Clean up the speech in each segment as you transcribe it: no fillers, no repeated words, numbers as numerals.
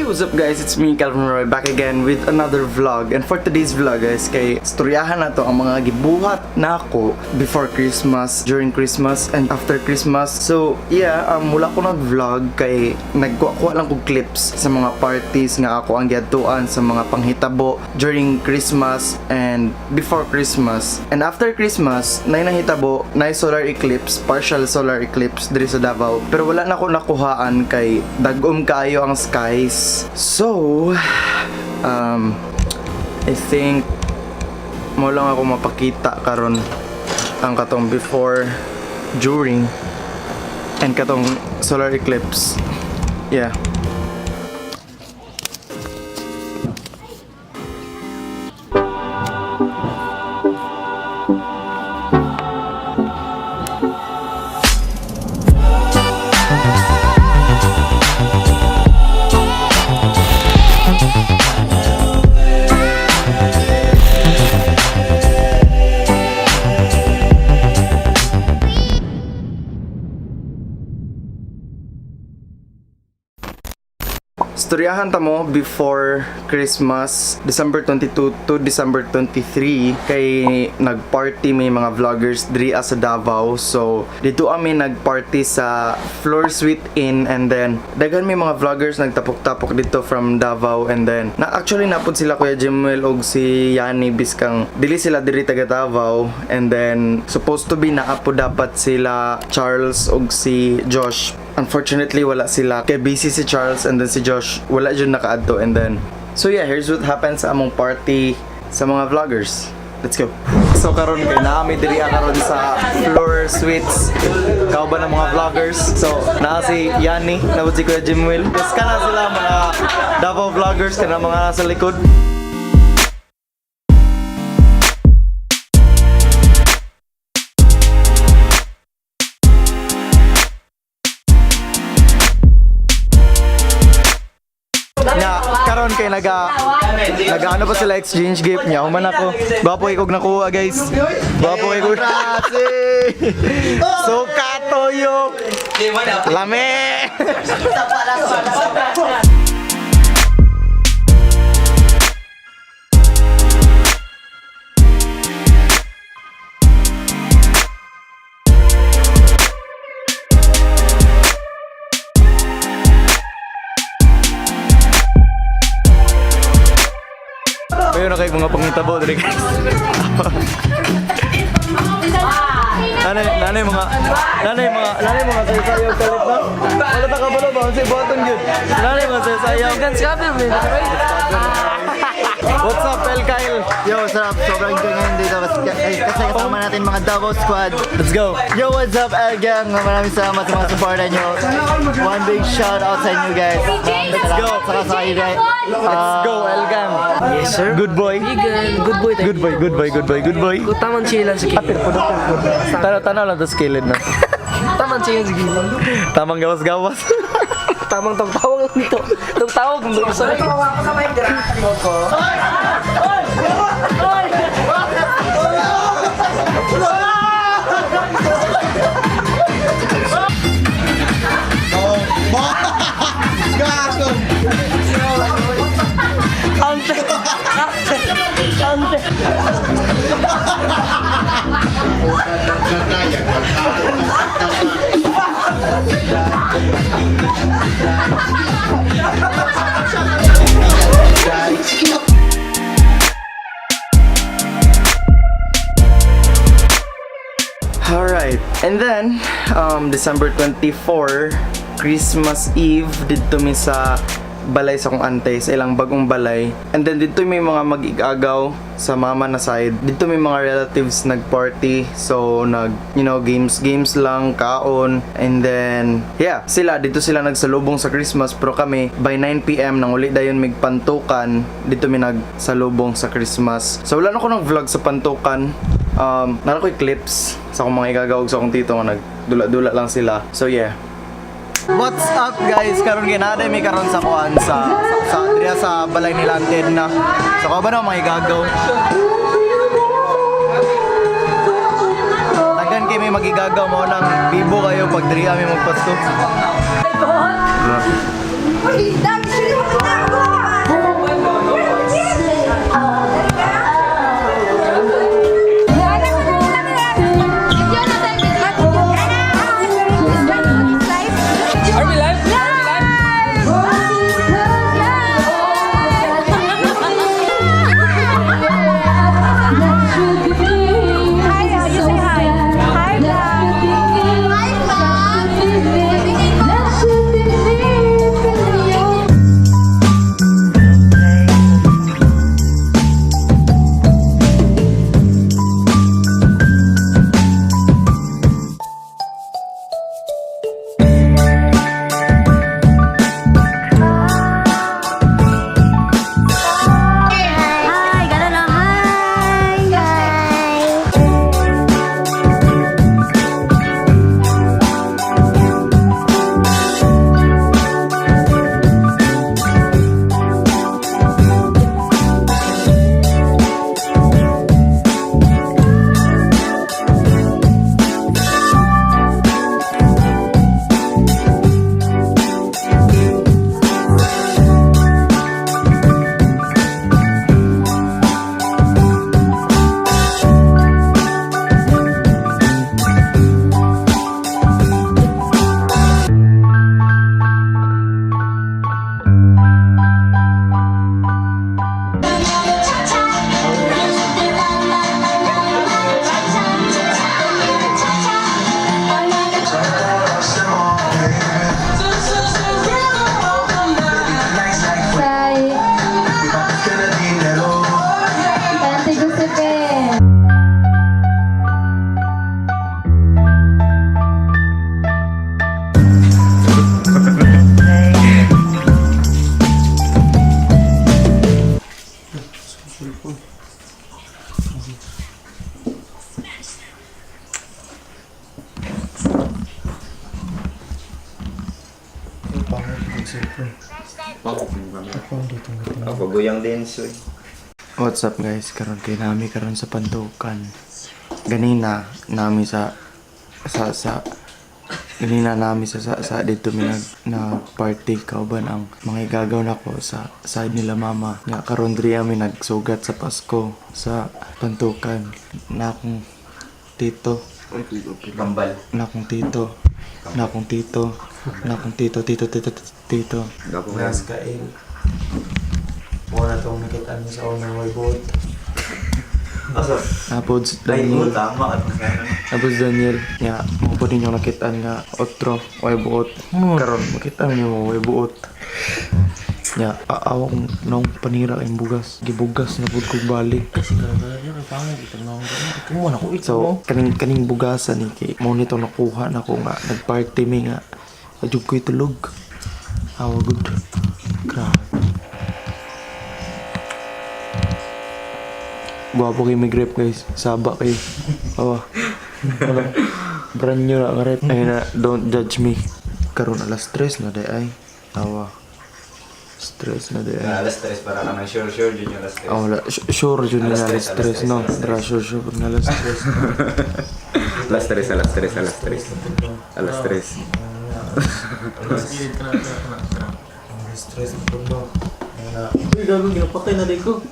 Hey, what's up, guys? It's me, Calvin Roy, back again with another vlog. And for today's vlog, guys, kay storyahan na to ang mga gibuhat nako before Christmas, during Christmas, and after Christmas. So, yeah, wala ko nag-vlog kay nagkuha-kuha lang kog clips sa mga parties nga ako ang giadtuan, sa mga panghitabo during Christmas and before Christmas. And after Christmas, nay nahitabo, nay solar eclipse, partial solar eclipse diri sa Davao. Pero wala na ko nakuhaan kay dagom kaayo ang skies. So, I think mao lang ako mapakita karon ang katong before, during, and katong solar eclipse. Yeah. Storyahan ta mo before Christmas, December 22 to December 23, kay nagparty may mga vloggers diri sa Davao. So dito kami nagparty sa Floor Suite Inn, and then daghan may mga vloggers nagtapok-tapok dito from Davao, and then na actually napod sila Kuya Jimuel og si Yani, biskang dili sila diri taga Davao, and then supposed to be naa po dapat sila Charles og si Josh. Unfortunately, wala sila. Kay busy si Charles, and then si Josh, wala jud nakaadto. And then, so yeah, here's what happened sa among party sa mga vloggers. Let's go. So karon kay naa mi diri karon sa Floor Suites. Kauban ng mga vloggers. So, naa si Yani, naa si Kuya Jimuel. Tapos kana sila mga Davao vloggers, kana mga nasa likod. Nya karon kay naga ano pa sila, exchange gift niya. Human ako. Gwapo kay kog nakuha, guys. Gwapo kay kog. Suka toyo. Lame. Ayun na kay mga pangitabo diri, guys. Nanay mga sayo kalit na. Wala ta kabalo ba unsay buhaton gyud. Nanay mga sayo. What's up, El Kyle? Yo, what's up? Sobrang enjoy ngayon dito kasi kasama natin mga Davao Squad. Let's go. Yo, what's up, El Gang? Maraming salamat sa mga suporta nyo. One big shout out sa inyo, guys. Maraming Let's go. salamat. Saka sa kayo, guys. Let's go, El Gang. Yes, sir. Good boy. Good boy tayo. Good boy, good boy, good boy, good boy. Tamang chill lang sa kilid. Tanaw, tanaw lang to sa kilid na. Tamang chill lang sa kilid. Tamang gawas-gawas. Tamang tawag lang dito. Tawag kung gusto. Ante! Ante! Ante! Alright. And then, December 24, Christmas Eve, didto mi sa balay sa akong ante, sa ilang bagong balay. And then didto may mga mag-igagaw sa mama na side. Didto may mga relatives nag-party. So, nag, games, games lang, kaon. And then, yeah, sila, didto sila nagsalubong sa Christmas. Pero kami, by 9 p.m. nang uli dayon mig pantukan, didto mi nagsalubong sa Christmas. So, wala na ko nag-vlog sa pantukan. Nara ko'y clips sa akong mga igagawag sa akong tito nga nagdula-dula lang sila. So yeah. What's up, guys? Karon ginada mi karon sa kuan sa diriya sa balay nila Ante Edna. So ko ba na mga igagaw? Daghan kay may magigagaw mo nang bibo kayo pag diriya mi magpasko. Uy, dami sila. Ako guyang dance eh. What's up, guys? Karon kay nami karon sa Pantukan. Ganina nami sa ganina nami sa dito mi nag party kauban ang mga igagaw nako sa side nila mama. Nga karon diri ami nagsugat sa Pasko sa Pantukan. Na akong tito, Kambal. na akong tito, na akong tito, na akong tito, tito, tito, tito, tito. Gapo. Gas kail. Wala tong nakita niya sa unang way boat. Asa? Tapos Ay, Daniel. tama at Tapos Daniel, ya, mo po ninyo nakitaan nga otro, way buot. Karon makita ninyo mo way buot. Ya, aawa kong nung panira kayong bugas. Gibugas na pud kog balik. Kasi gara-gara niya kay pangit ito na ako. na ko ito. So, kaning kaning bugasan ni kay mo nito nakuha na ko nga nagparty mi nga adjud ko'y tulog. Awa good. Grabe. Gwapo kay may grip, guys. Saba kayo. Awa. Wala. Brand new na ang rep. Ayun na, don't judge me. Karon alas 3 na day ay. Awa. Stress na day ay. Alas 3 para ka ng sure sure yun yung alas 3. Ah, wala. Sure, yun na Alas alas tres, alas 3, tres, no? alas tres. Dra, sure, sure, na alas 3. Alas 3, alas 3, alas 3. Alas 3. Alas 3 na po, no? Ayun na. Uy, gago ginapatay na ko.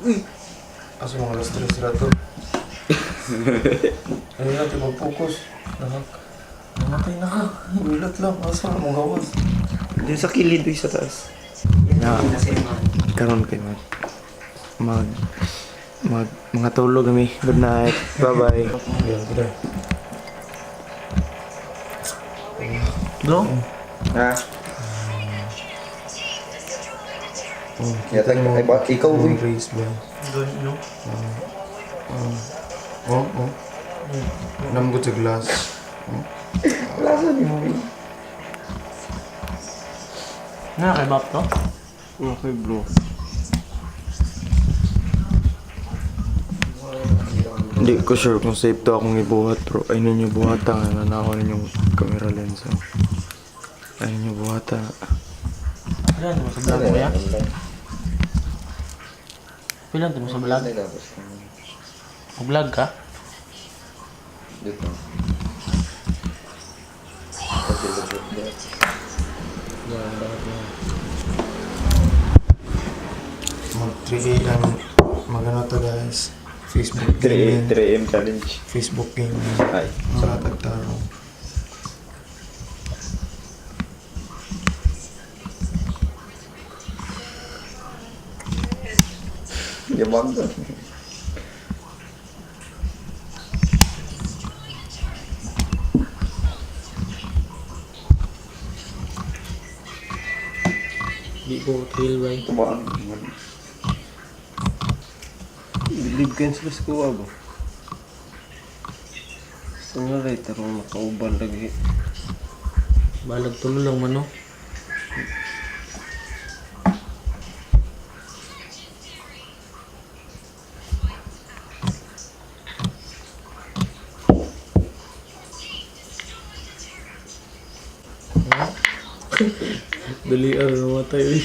Uy, Asa mga alas 3 sila to? Ayun na, mag-focus. Nahak. namatay na ka. Gulat lang. Asa mong gawas? Diyan sa kilid, sa taas. Na, karon kay mag mag mag mga tulog kami. Good night. Bye-bye. Bro, Ha? Oh, Yata, ay ba, ikaw uy. Race ba? no. Oh. Namgot sa glass. Lasa ni mo. Na kay Bap to? Okay, bro. Hindi ko sure kung safe to akong ibuhat, bro. Ay ninyo buhata nga nanakaw ninyong camera lens. Oh. Ay ninyo buhata. Pila mo sa vlog mo ya? Pila mo sa vlog? Mag-vlog ka? Dito. Mag 3 a.m. Magano to, guys. Facebook 3 gaming. 3 AM challenge. Facebook gaming. Ay. Mga tagtarong. Yabang to. Di ko trail bay. Tumaan. Believe kayo sa kuha ba? Gusto nga rin, tarong nakauban lagi. Balag tulo lang man no. Dali ar namatay. Uy.